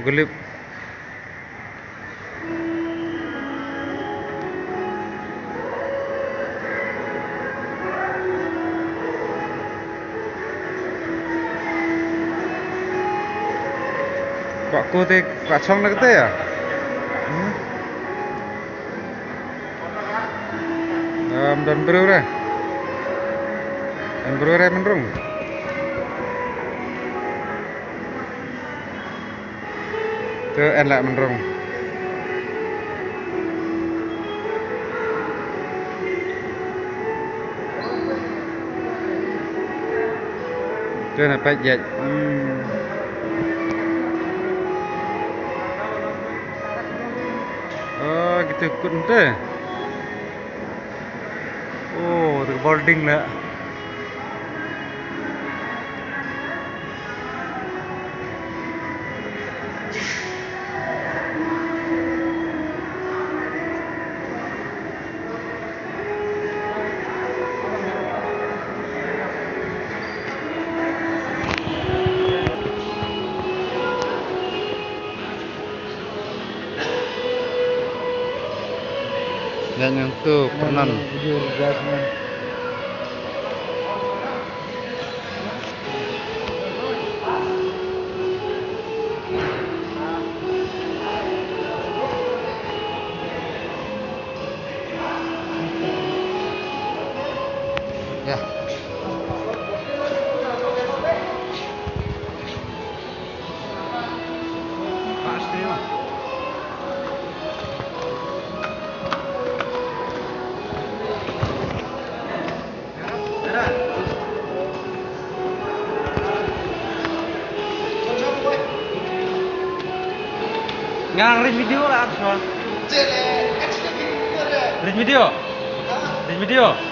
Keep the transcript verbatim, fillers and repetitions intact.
Gulip. Kwah ko te, kwah chong na kata ya? Hmm? Um, don bru re. Don bru re mynrung. Te en lah mynrung. Te na peit ïaid. Hmm. Oh, kita kut ente. Oh, te ka bording lah. Yang, yang tu pernah. Ya. Ngang ring video lah, Arshwa. Ring video. Ring video.